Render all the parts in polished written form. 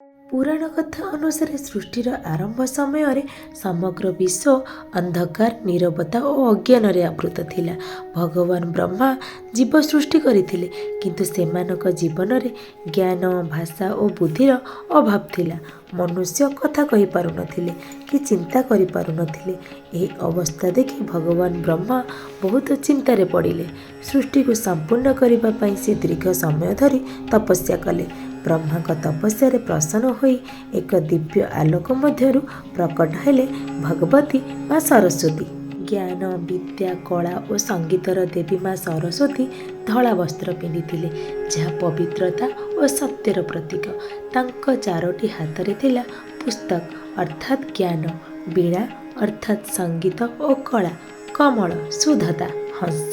ପୁରାଣ କଥା ଅନୁସାରେ ସୃଷ୍ଟିର ଆରମ୍ଭ ସମୟରେ ସମଗ୍ର ବିଶ୍ୱ ଅନ୍ଧକାର, ନୀରବତା ଓ ଅଜ୍ଞାନରେ ଆବୃତ ଥିଲା। ଭଗବାନ ବ୍ରହ୍ମା ଜୀବ ସୃଷ୍ଟି କରିଥିଲେ, କିନ୍ତୁ ସେମାନଙ୍କ ଜୀବନରେ ଜ୍ଞାନ, ଭାଷା ଓ ବୁଦ୍ଧିର ଅଭାବ ଥିଲା। ମନୁଷ୍ୟ କଥା କହିପାରୁନଥିଲେ କି ଚିନ୍ତା କରିପାରୁନଥିଲେ। ଏହି ଅବସ୍ଥା ଦେଖି ଭଗବାନ ବ୍ରହ୍ମା ବହୁତ ଚିନ୍ତାରେ ପଡ଼ିଲେ। ସୃଷ୍ଟିକୁ ସମ୍ପୂର୍ଣ୍ଣ କରିବା ପାଇଁ ସେ ଦୀର୍ଘ ସମୟ ଧରି ତପସ୍ୟା କଲେ। ବ୍ରହ୍ମାଙ୍କ ତପସ୍ୟାରେ ପ୍ରସନ୍ନ ହୋଇ ଏକ ଦିବ୍ୟ ଆଲୋକ ମଧ୍ୟରୁ ପ୍ରକଟ ହେଲେ ଭଗବତୀ ମା ସରସ୍ୱତୀ। ଜ୍ଞାନ, ବିଦ୍ୟା, କଳା ଓ ସଙ୍ଗୀତର ଦେବୀ ମା ସରସ୍ୱତୀ ଧଳା ବସ୍ତ୍ର ପିନ୍ଧିଥିଲେ, ଯାହା ପବିତ୍ରତା ଓ ସତ୍ୟର ପ୍ରତୀକ। ତାଙ୍କ ଚାରୋଟି ହାତରେ ଥିଲା ପୁସ୍ତକ ଅର୍ଥାତ୍ ଜ୍ଞାନ, ବୀଣା ଅର୍ଥାତ୍ ସଙ୍ଗୀତ ଓ କଳା, କମଳ ଶୁଦ୍ଧତା, ହଂସ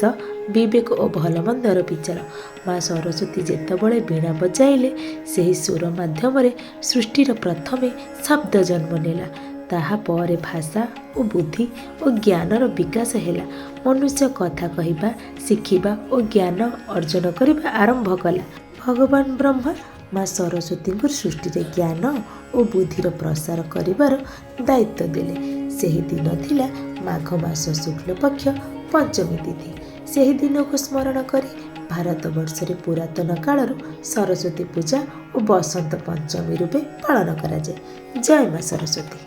ବିବେକ ଓ ଭଲମନ୍ଦର ବିଚାର। ମା ସରସ୍ୱତୀ ଯେତେବେଳେ ବୀଣା ବଜାଇଲେ, ସେହି ସୁର ମାଧ୍ୟମରେ ସୃଷ୍ଟିର ପ୍ରଥମେ ଶବ୍ଦ ଜନ୍ମ ନେଲା। ତାହା ପରେ ଭାଷା ଓ ବୁଦ୍ଧି ଓ ଜ୍ଞାନର ବିକାଶ ହେଲା। ମନୁଷ୍ୟ କଥା କହିବା ଶିଖିବା ଓ ଜ୍ଞାନ ଅର୍ଜନ କରିବା ଆରମ୍ଭ କଲା। ଭଗବାନ ବ୍ରହ୍ମା ମା ସରସ୍ୱତୀଙ୍କୁ ସୃଷ୍ଟିରେ ଜ୍ଞାନ ଓ ବୁଦ୍ଧିର ପ୍ରସାର କରିବାର ଦାୟିତ୍ୱ ଦେଲେ। ସେହି ଦିନ ଥିଲା ମାଘ ମାସ ଶୁକ୍ଳପକ୍ଷ ପଞ୍ଚମୀ ତିଥି। ସେହି ଦିନକୁ ସ୍ମରଣ କରି ଭାରତବର୍ଷରେ ପୁରାତନ କାଳରୁ ସରସ୍ୱତୀ ପୂଜା ଓ ବସନ୍ତ ପଞ୍ଚମୀ ରୂପେ ପାଳନ କରାଯାଏ। ଜୟ ମା ସରସ୍ୱତୀ।